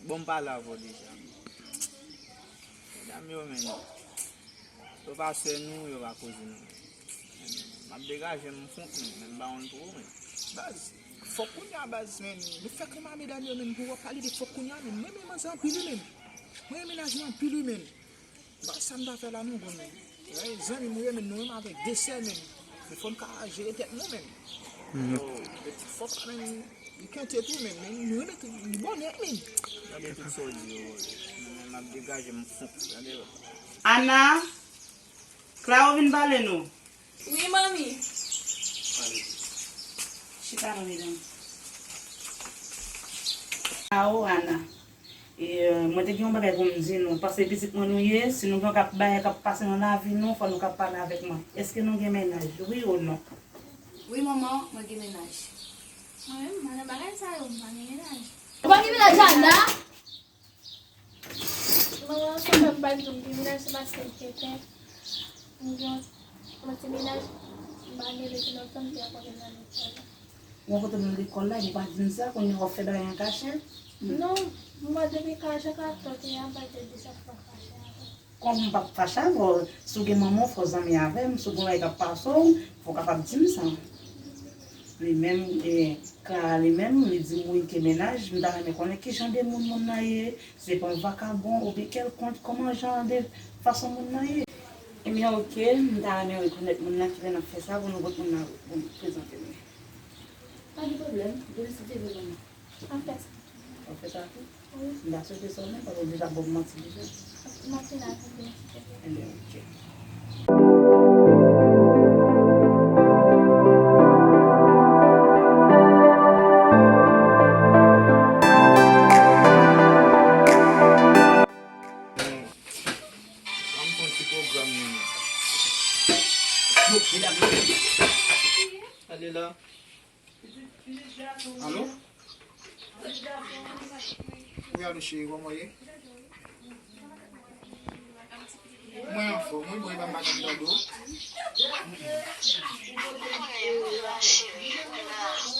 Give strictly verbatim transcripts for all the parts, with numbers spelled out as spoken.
Bon, m pale avè w deja. Medam yo, men, yo pa sè nou, yo pa kouzin nou. M ap degaje m fon, men, men m pa konn pou ou, men. Baz, fòk kounye a, baz, men. Nou fèk renmen medam yo, men, pou w ap pale de fòk kounye a, men. Mwen renmen manzè anpil, wi, men. Mwen renmen mennaj mwen anpil, wi, men. Baz, sa m ta fè la, nou konn. Zanmi m, wi, men, nou renmen avèk de sè, men. Men fò n ka jere tèt nou, men. Yo, de ti fòk la, men. Li kente tou, men, men nou renmen tou, li bonè, men. Gade tout sa w di yo, men, men m ap degaje m fon. Gade. Ana, Claro vin pale nou. Wi, manmi. Chita non, medam. Awo, Ana. E, mwen te gen yon bagay pou m di nou. Paske pitit mwen nou ye, si nou gen yon kap bagay k ap pase nan lavi nou, fò nou kap pale avèk mwen. Èske nou gen mennaj? Wi ou non? Wi, manman, mwen gen mennaj. Mwen menm, mwen nan bagay sa yo, m pa gen mennaj. Ou pa gen mennaj, Ana? Manman, sa fè m pa di w m gen mennaj, se paske m te fè. M gen yon, yon ti mennaj, m pa gen depi lontan, m te rakonte nan lekòl la. Ou rakonte nan lekòl la, epi w pa di m sa, kounye a w ap fè bagay an kachèt? Non, m wè depi ka Jean Carlo te a, m pa te di sa pou pa fache avè w. Kòm m p ap fache avè w, si w gen manman w, fò w zanmi avè m, si w gen yon bagay k ap pase w, fò w kapab di m sa. Li menm, e, Clara li menm, li di m wi ke mennaj, m ta renmen konnen ki jan de moun moun nan ye, se pa yon vakabon oubyen kèlkonk, kòman jan de fason moun nan ye. Ebyen, oke, m ta renmen rekonèt moun nan kilè n ap fè sa pou nou pot moun nan pou prezante m. Pa gen pwoblèm, vini si Dye vle, manman. Anfèt, W ap fè sa tou? Wi. M ta swete sa w menm, paske w deja ban m manti deja. M ap vin avè w, byen, si Dye vle. Ebyen, oke. Ban m fè yon ti pwogram, men. Yo, medam yo. Ale la. Alo? Wi, alo, cheri, kòman w ye? Mwen anfòm, wi, mwen pa madanm Dado.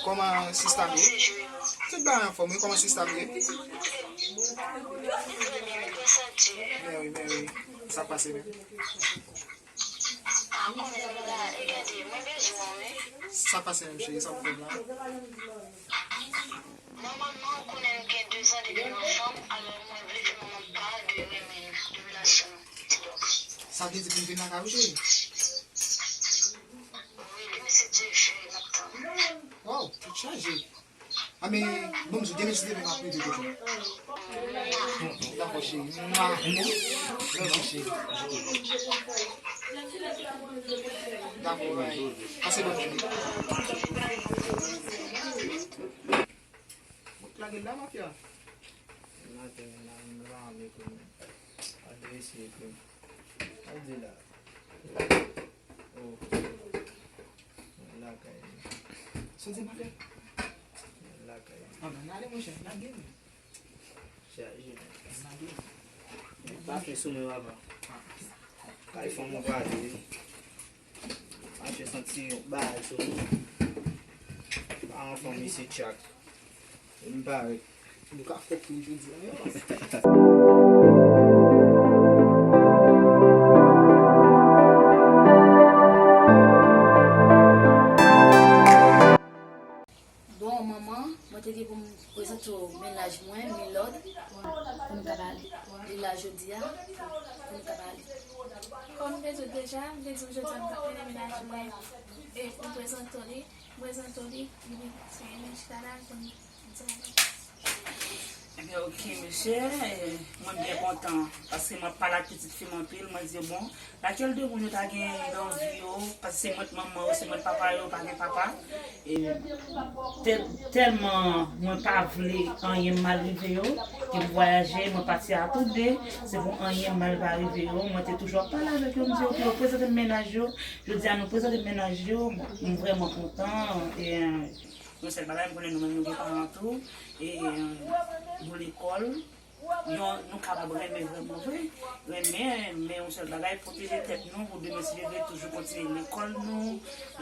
Kòman sista m ye? Tout bagay anfòm, wi, kòman sista m ye? Mèwi, mèwi. Sa k pase menm? Ah, konnen la, e gade, mwen bezwen w, wi. Sa pase menm, cheri, sa pou fè m la? Nòmalman, ou konnen nou gen de zan depi nou ansanm, alò mwen vle fè manman m pa de renmen n, de relasyon nou, ti dòk. Sa vle di pou m vin lakay ou, cheri? Wi, demen si Dye vle, n ap tann. Waw, tèt chaje. A men, bon, m di, demen si Dye vle m ap rive kote w. Dakò, cheri. Mwa. Love you, cheri. Dakò, bye. Pase bòn jounen. Mwen lage l la, mafya. Maten la, m la ann ekonomi. Adrese epi m. Al di la. Oh. Mwen lakay mwen. Sa w di, mafya? Mwen lakay mwen. Ah, ben, ale, monchè, lage m. Chaje, men. Lage m. Pa fè sou mwen, papa. Kay fanm ou pale, wi. Mache santi yon bagay sou mwen. Pa anfòm isi, tchak. M parèt. Nou ka fè kou jodi a, yo. Bon, manman, mwen te gen pou m prezante w mennaj mwen, Milord, pou n ka pale. Li la jodi a, pou n ka pale. Kòm m te di w deja, m te di w jodi a m t ap mennen mennaj mwen, e pou m prezante w li, m prezante w li, epi se li menm chita la pou n di bagay. Ebyen, oke, mesye, e, mwen byen kontan, paske mwen ap pale ak pitit fi m anpil, mwen di, bon, lakèl de moun yo ta gen nan vi yo, paske se mwen k manman yo, se mwen k papa yo, pa gen papa. E tèl-, tèlman mwen pa vle anyen mal rive yo, ke m vwayaje, mwen pati a tou de, se pou anyen mal pa rive yo. Mwen te toujou ap pale avèk yo, m di yo pou yo prezante m mennaj yo. Jodi a nou prezante m mennaj yo, m vrèman kontan. E yon sèl bagay, m konnen nou menm nou gen paran tou, e nou lekòl. Yon, nou kapab renmen vrèman vre, renmen, men yon sèl bagay, pwoteje tèt nou pou demen si Dye vle toujou kontinye lekòl nou,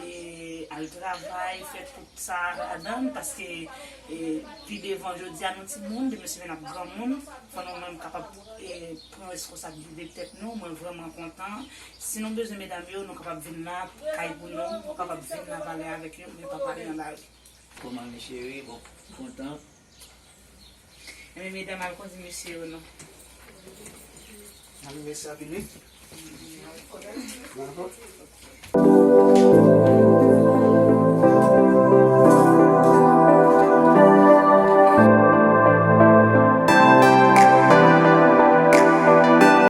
e al travay, fè tout sa ladan, paske e, pi devan jodi a nou timoun, demen si Dye vle n ap granmoun, fò nou menm kapab e, pran reskonsablite de tèt nou. Mwen vrèman kontan. Si nou bezwen medam yo, nou kapab vin la, kay pou nou, nou kapab vin la pale avèk yo, men pa pale nan lari. Kòman, mes chéris? Bon, kontan. Enben medam, al kondi mesye yo non. Anivèsè a vini. Bravo.